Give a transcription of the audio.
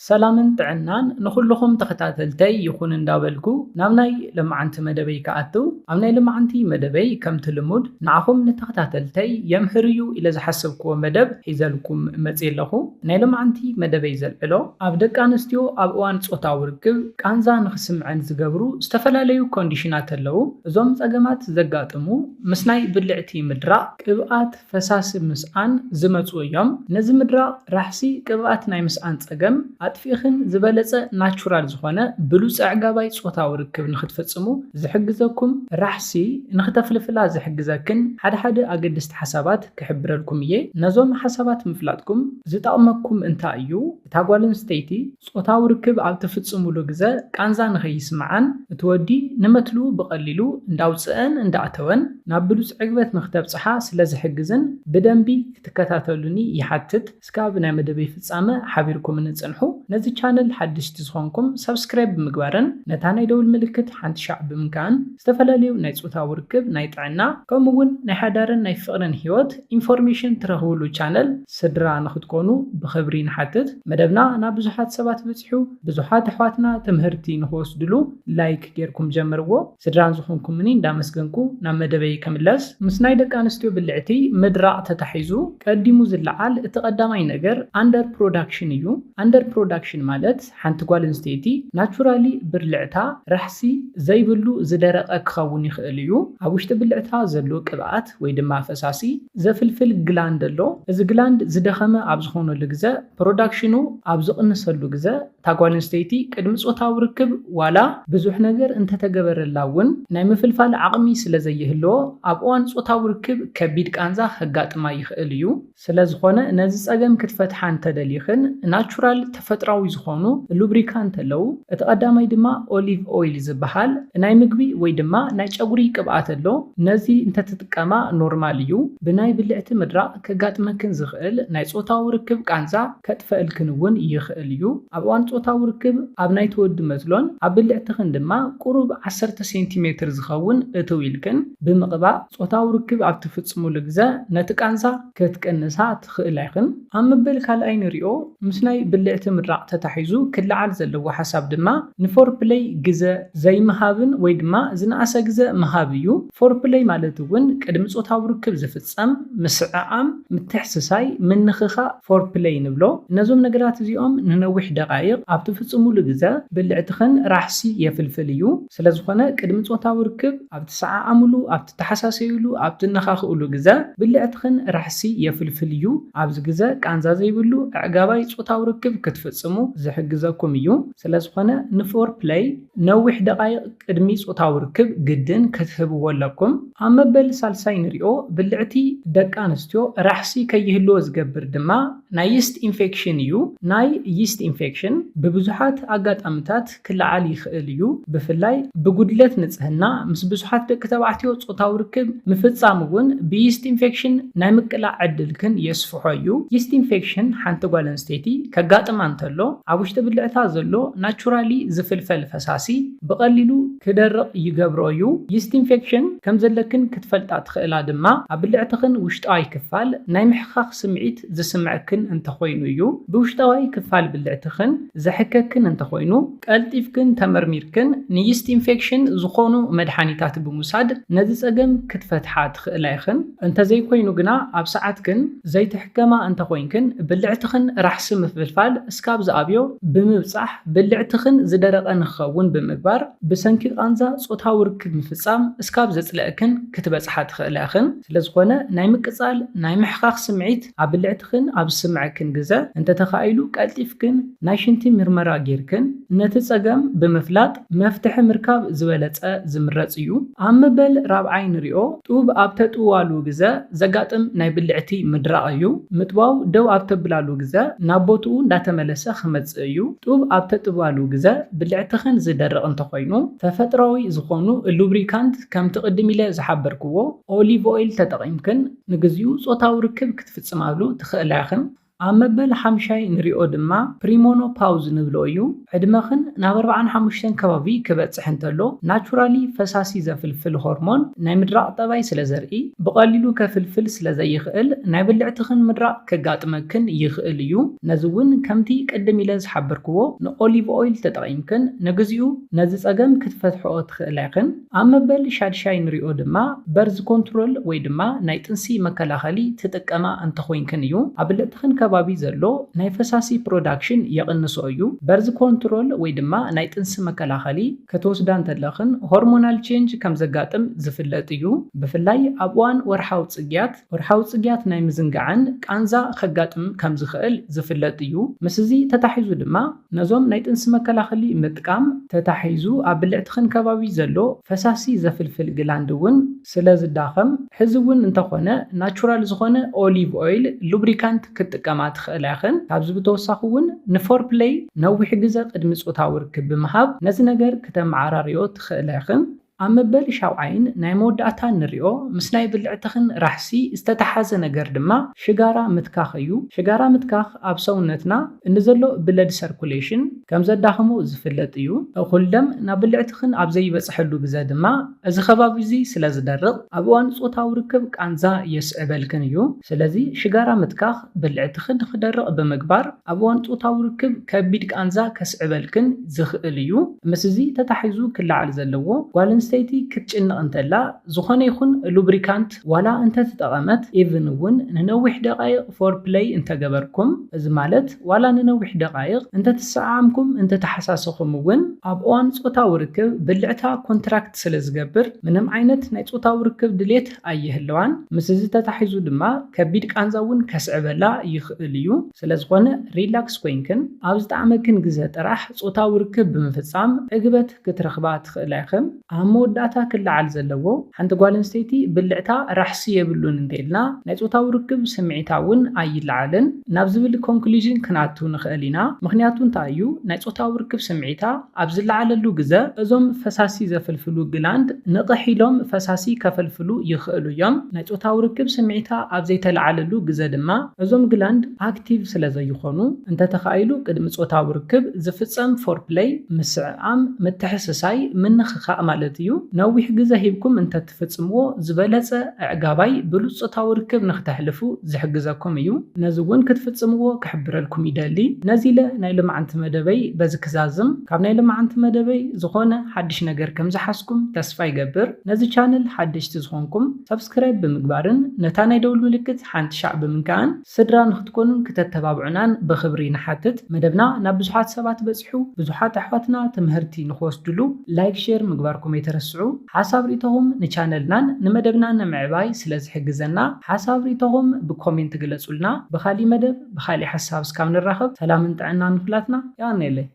ሰላምን ጥዕናን ንኹልኹም ተኸታተልተይ ይኹን እንዳበልኩ ናብ ናይ ለማዓንቲ መደበይ ክኣትው፣ ኣብ ናይ ለማዓንቲ መደበይ ከምቲ ልሙድ ንዓኹም ንተኸታተልተይ የምህር እዩ ኢለ ዝሓሰብክዎ መደብ ሒዘልኩም መፅየ ኣለኹ። ናይ ለማዓንቲ መደበይ ዘልዕሎ ኣብ ደቂ ኣንስትዮ ኣብ እዋን ፆታዊ ርክብ ቃንዛ ንኽስምዐን ዝገብሩ ዝተፈላለዩ ኮንዲሽናት ኣለዉ። እዞም ፀገማት ዘጋጥሙ ምስ ናይ ብልዕቲ ምድራቕ፣ ቅብኣት፣ ፈሳሲ ምስኣን ዝመፁ እዮም። ነዚ ምድራቕ ራሕሲ ቅብኣት ናይ ምስኣን ፀገም ኣጥፊእኽን ዝበለፀ ናቹራል ዝኾነ ብሉፅ ኣዕጋባይ ፆታዊ ርክብ ንኽትፍፅሙ ዝሕግዘኩም ራሕሲ ንኽተፍልፍላ ዝሕግዘክን ሓደ ሓደ ኣገደስቲ ሓሳባት ክሕብረልኩም እየ። ነዞም ሓሳባት ምፍላጥኩም ዝጠቕመኩም እንታይ እዩ? እታ ጓል ኣንስተይቲ ጾታዊ ርክብ ኣብ ትፍጽሙሉ ግዘ ቃንዛ ንኸይስምዓን እቲ ወዲ ንመትልኡ ብቐሊሉ እንዳውጽአን እንዳኣተወን ናብ ብሉጽ ዕግበት ንኽተብጽሓ ስለ ዝሕግዝን ብደንቢ ክትከታተሉኒ ይሓትት። እስካብ ናይ መደበይ ፍጻመ ሓቢርኩምኒ ጽንሑ። ነዚ ቻነል ሓደሽቲ ዝኾንኩም ሳብስክራይብ ብምግባርን ነታ ናይ ደውል ምልክት ሓንቲ ሻዕ ብምንካእን ዝተፈላለዩ ናይ ጾታዊ ርክብ፣ ናይ ጥዕና ከምኡ እውን ናይ ሓዳርን ናይ ፍቕርን ህይወት ኢንፎርሜሽን ትረኽብሉ ቻነል ስድራ ንኽትኮኑ ብኽብሪ ንሓትት። መደብና ናብ ብዙሓት ሰባት በጺሑ ብዙሓት ኣሕዋትና ትምህርቲ ንኽወስድሉ ላይክ ጌርኩም ጀምርዎ። ስድራን ዝኾንኩምኒ እንዳመስገንኩ ናብ መደበይ ከምለስ። ምስ ናይ ደቂ ኣንስትዮ ብልዕቲ ምድራቕ ተታሒዙ ቀዲሙ ዝለዓል እቲ ቀዳማይ ነገር ኣንደር ፕሮዳክሽን እዩ። ኣንደር ፕሮዳክሽን ማለት ሓንቲ ጓል ኣንስተይቲ ናቹራሊ ብልዕታ ራሕሲ ዘይብሉ ዝደረቐ ክኸውን ይኽእል እዩ። ኣብ ውሽጢ ብልዕታ ዘሎ ቅብኣት ወይ ድማ ፈሳሲ ዘፍልፍል ግላንድ ኣሎ። እዚ ግላንድ ዝደኸመ ኣብ ዝኾነሉ ግዘ ፕሮዳክሽኑ ኣብ ዝቕንሰሉ ግዘ እታ ጓል ኣንስተይቲ ቅድሚ ጾታዊ ርክብ ዋላ ብዙሕ ነገር እንተተገበረላ እውን ናይ ምፍልፋል ዓቕሚ ስለ ዘይህልዎ ኣብ እዋን ጾታዊ ርክብ ከቢድ ቃንዛ ከጋጥማ ይኽእል እዩ። ስለ ዝኾነ ነዚ ጸገም ክትፈትሓ እንተደሊኽን ናቹራል ተፈጥራዊ ዝኾኑ ሉብሪካንት ኣለዉ። እቲ ቀዳማይ ድማ ኦሊቭ ኦይል ዝበሃል ናይ ምግቢ ወይ ድማ ናይ ጨጉሪ ቅብኣት ኣሎ። ነዚ እንተትጥቀማ ኖርማል እዩ። ብናይ ብልዕቲ ምድራቕ ከጋጥመክን ዝኽእል ናይ ጾታዊ ርክብ ቃንዛ ከጥፈእልክን እውን ይኽእል እዩ። ኣብ እዋን ጾታዊ ርክብ ኣብ ናይ ተወዲ መትሎን ኣብ ብልዕትኽን ድማ ቁሩብ ዓሰርተ ሴንቲሜትር ዝኸውን እትው ኢልክን ብምቕባእ ጾታዊ ርክብ ኣብ ትፍጽሙሉ ግዘ ነቲ ቃንዛ ክትቅንሳ ትኽእላ ኢኽን። ኣብ መበል ካልኣይ ንሪኦ ምስ ናይ ብልዕቲ ምድራቕ ተታሒዙ ክለዓል ዘለዎ ሓሳብ ድማ ንፎርፕለይ ግዘ ዘይምሃብን ወይ ድማ ዝነኣሰ ግዘ ምሃብ እዩ። ፎርፕለይ ማለት እውን ቅድሚ ጾታዊ ርክብ ዝፍጸም ምስዕዓም፣ ምትሕስሳይ፣ ምንኽኻእ ፎርፕለይ ንብሎ። ነዞም ነገራት እዚኦም ንነዊሕ ደቓይቕ ኣብ ትፍጽሙሉ ግዘ ብልዕትኽን ራሕሲ የፍልፍል እዩ። ስለ ዝኾነ ቅድሚ ጾታዊ ርክብ ኣብ ትሰዓዓምሉ፣ ኣብ ትተሓሳሰዩሉ፣ ኣብ ትነኻኽእሉ ግዘ ብልዕትኽን ራሕሲ የፍልፍል እዩ። ኣብዚ ግዘ ቃንዛ ዘይብሉ ኣዕጋባይ ጾታዊ ርክብ ክትፍጽሙ ዝሕግዘኩም እዩ። ስለ ዝኾነ ንፎርፕለይ ነዊሕ ደቓይቕ ቅድሚ ጾታዊ ርክብ ግድን ክትህብዎ ኣለኩም። ኣብ መበል ሳልሳይ ንሪኦ ብልዕቲ ደቂ ኣንስትዮ ራሕሲ ከይህልዎ ዝገብር ድማ ናይ ይስት ኢንፌክሽን እዩ። ናይ ይስት ኢንፌክሽን ብብዙሓት ኣጋጣሚታት ክለዓል ይኽእል እዩ። ብፍላይ ብጉድለት ንጽህና ምስ ብዙሓት ደቂ ተባዕትዮ ጾታዊ ርክብ ምፍጻም እውን ብይስት ኢንፌክሽን ናይ ምቅላዕ ዕድልክን የስፍሖ እዩ። ይስት ኢንፌክሽን ሓንቲ ጓል ኣንስተይቲ ከጋጥማ እንተሎ ኣብ ውሽጢ ብልዕታ ዘሎ ናቹራሊ ዝፍልፈል ፈሳሲ ብቐሊሉ ክደርቕ ይገብሮ እዩ። ይስት ኢንፌክሽን ከም ዘለክን ክትፈልጣ ትኽእላ ድማ ኣብ ብልዕትኽን ውሽጣዊ ክፋል ናይ ምሕኻኽ ስምዒት ዝስምዐክን እንተኾይኑ እዩ። ብውሽጣዊ ክፋል ብልዕትኽን ዘሕከክን እንተኾይኑ ቀልጢፍክን ተመርሚርክን ንይስት ኢንፌክሽን ዝኾኑ መድሓኒታት ብምውሳድ ነዚ ጸገም ክትፈትሓ ትኽእላ ኢኽን። እንተዘይኮይኑ ግና ኣብ ሰዓትክን ዘይትሕከማ እንተኾይንክን ብልዕትኽን ራሕሲ ምፍልፋል እስካብ ዝኣብዮ ብምብጻሕ ብልዕትኽን ዝደረቐ ንክኸውን ብምግባር ብሰንኪ ቃንዛ ጾታዊ ርክብ ምፍጻም እስካብ ዘጽልአክን ክትበጽሓ ትኽእላ ኢኽን። ስለ ዝኾነ ናይ ምቅጻል ናይ ምሕኻኽ ስምዒት ኣብ ብልዕትኽን ኣብ ዝስምዐክን ግዘ እንተተኻኢሉ ቀልጢፍክን ናይ ሽንቲ ምርመራ ጌርክን ነቲ ጸገም ብምፍላጥ መፍትሒ ምርካብ ዝበለጸ ዝምረጽ እዩ። ኣብ መበል ራብዓይ ንሪኦ ጡብ ኣብ ተጥዋሉ ግዘ ዘጋጥም ናይ ብልዕቲ ምድራቕ እዩ። ምጥዋው ደው ኣብ ተብላሉ ግዘ ናብ ቦትኡ እንዳተመለሰ ክመጽእ እዩ። ጡብ ኣብ ተጥዋሉ ግዘ ብልዕትኽን ዝደርቕ እንተኾይኑ ተፈጥራዊ ዝኾኑ ሉብሪካንት ከምቲ ቅድም ኢለ ዝሓበርክዎ ኦሊቭ ኦይል ተጠቒምክን ንግዚኡ ጾታዊ ርክብ ክትፍጽማሉ ትኽእላ ኢኽን። ኣብ መበል ሓምሻይ ንሪኦ ድማ ፕሪሞኖፓውዝ ንብሎ እዩ። ዕድመኽን ናብ ኣርባዓን ሓሙሽተን ከባቢ ክበጽሕ እንተሎ ናቹራሊ ፈሳሲ ዘፍልፍል ሆርሞን ናይ ምድራቕ ጠባይ ስለ ዘርኢ ብቐሊሉ ከፍልፍል ስለ ዘይኽእል ናይ ብልዕትኽን ምድራቕ ከጋጥመክን ይኽእል እዩ። ነዚ እውን ከምቲ ቅድም ኢለ ዝሓበርክዎ ንኦሊቭ ኦይል ተጠቒምክን ንግዚኡ ነዚ ጸገም ክትፈትሕኦ ትኽእላ ኢኽን። ኣብ መበል ሻድሻይ ንሪኦ ድማ በርዝ ኮንትሮል ወይ ድማ ናይ ጥንሲ መከላኸሊ ትጥቀማ እንተኾይንክን እዩ። ኣብ ብልዕትኽን ከባቢ ዘሎ ናይ ፈሳሲ ፕሮዳክሽን የቕንሶ እዩ። በርዝ ኮንትሮል ወይ ድማ ናይ ጥንሲ መከላኸሊ ክትወስዳ እንተለኽን ሆርሞናል ቼንጅ ከም ዘጋጥም ዝፍለጥ እዩ። ብፍላይ ኣብ እዋን ወርሓዊ ጽግያት፣ ወርሓዊ ጽግያት ናይ ምዝንጋዕን ቃንዛ ከጋጥም ከም ዝኽእል ዝፍለጥ እዩ። ምስ እዚ ተታሒዙ ድማ ነዞም ናይ ጥንሲ መከላኸሊ ምጥቃም ተታሒዙ ኣብ ብልዕትኽን ከባቢ ዘሎ ፈሳሲ ዘፍልፍል ግላንድ እውን ስለ ዝዳኸም፣ ሕዚ እውን እንተኾነ ናቹራል ዝኾነ ኦሊቭ ኦይል ሉብሪካንት ክትጥቀማ ትኽእላ ኢኽን። ካብዚ ብተወሳኺ እውን ንፎር ፕለይ ነዊሕ ግዘ ቅድሚ ጾታዊ ርክብ ብምሃብ ነዚ ነገር ክተመዓራርዮ ትኽእላ ኢኽን። ኣብ መበል ሻውዓይን ናይ መወዳእታ ንሪኦ ምስ ናይ ብልዕትኽን ራሕሲ ዝተተሓዘ ነገር ድማ ሽጋራ ምትካኽ እዩ። ሽጋራ ምትካኽ ኣብ ሰውነትና እንዘሎ ብለድ ሰርኩሌሽን ከም ዘዳኽሞ ዝፍለጥ እዩ። እኹል ደም ናብ ብልዕትኽን ኣብ ዘይበጽሐሉ ግዘ ድማ እዚ ከባቢ እዚ ስለ ዝደርቕ ኣብ እዋን ጾታዊ ርክብ ቃንዛ የስዕበልክን እዩ። ስለዚ ሽጋራ ምትካኽ ብልዕትኽን ክደርቕ ብምግባር ኣብ እዋን ጾታዊ ርክብ ከቢድ ቃንዛ ከስዕበልክን ዝኽእል እዩ። ምስ እዚ ተታሒዙ ክለዓል ዘለዎ ጓል ኣንስተይቲ ክትጭነቕ እንተላ ዝኾነ ይኹን ሉብሪካንት ዋላ እንተተጠቐመት ኢቭን እውን ንነዊሕ ደቓይቕ ፎር ፕለይ እንተገበርኩም እዚ ማለት ዋላ ንነዊሕ ደቓይቕ እንተተሰዓዓምኩም እንተተሓሳሰኹም እውን ኣብ እዋን ጾታዊ ርክብ ብልዕታ ኮንትራክት ስለ ዝገብር ምንም ዓይነት ናይ ጾታዊ ርክብ ድሌት ኣይህልዋን። ምስ እዚ ተታሒዙ ድማ ከቢድ ቃንዛ እውን ከስዕበላ ይኽእል እዩ። ስለ ዝኾነ ሪላክስ ኮይንክን ኣብ ዝጠዓመክን ግዘ ጥራሕ ጾታዊ ርክብ ብምፍጻም ዕግበት ክትረኽባ ትኽእላ ኢኽን። ኣብ መወዳእታ ክለዓል ዘለዎ ሓንቲ ጓል ኣንስተይቲ ብልዕታ ራሕሲ የብሉን እንተኢልና ናይ ጾታዊ ርክብ ስምዒታ እውን ኣይለዓልን ናብ ዝብል ኮንክሉዥን ክንኣቱ ንኽእል ኢና። ምኽንያቱ እንታይ እዩ? ናይ ጾታዊ ርክብ ስምዒታ ኣብ ዝለዓለሉ ግዘ እዞም ፈሳሲ ዘፍልፍሉ ግላንድ ንቕሕ ኢሎም ፈሳሲ ከፈልፍሉ ይኽእሉ እዮም። ናይ ጾታዊ ርክብ ስምዒታ ኣብ ዘይተለዓለሉ ግዘ ድማ እዞም ግላንድ ኣክቲቭ ስለ ዘይኾኑ እንተተኻኢሉ ቅድሚ ጾታዊ ርክብ ዝፍጸም ፎር ፕለይ፣ ምስዕዓም፣ ምትሕስሳይ፣ ምንኽኻእ ማለት እዩ። ነዊሕ ግዘ ሂብኩም እንተትፍጽምዎ ዝበለጸ ኣዕጋባይ ብሉጽ ጾታዊ ርክብ ንክተሕልፉ ዝሕግዘኩም እዩ። ነዚ እውን ክትፍጽምዎ ክሕብረልኩም ይደሊ። ነዚ ኢለ ናይ ሎማዓንቲ መደበይ በዚ ክዛዝም። ካብ ናይ ሎማዓንቲ መደበይ ዝኾነ ሓድሽ ነገር ከም ዝሓዝኩም ተስፋ ይገብር። ነዚ ቻነል ሓደሽቲ ዝኾንኩም ሰብስክራይብ ብምግባርን ነታ ናይ ደውል ምልክት ሓንቲ ሻዕ ብምንካእን ስድራ ንክትኮኑን ክተተባብዑናን ብኽብሪ ንሓትት። መደብና ናብ ብዙሓት ሰባት በጺሑ ብዙሓት ኣሕዋትና ትምህርቲ ንክወስድሉ ላይክ ሼር ምግባርኩም ኣይትረስዑ። ሓሳብ ሪኢቶኹም ንቻነልናን ንመደብናን ንምዕባይ ስለ ዝሕግዘና ሓሳብ ሪኢቶኹም ብኮሜንት ግለጹልና። ብኻሊእ መደብ ብኻሊእ ሓሳብ እስካብ ንራኸብ ሰላምን ጥዕናን ንኹላትና። የቐንየለይ።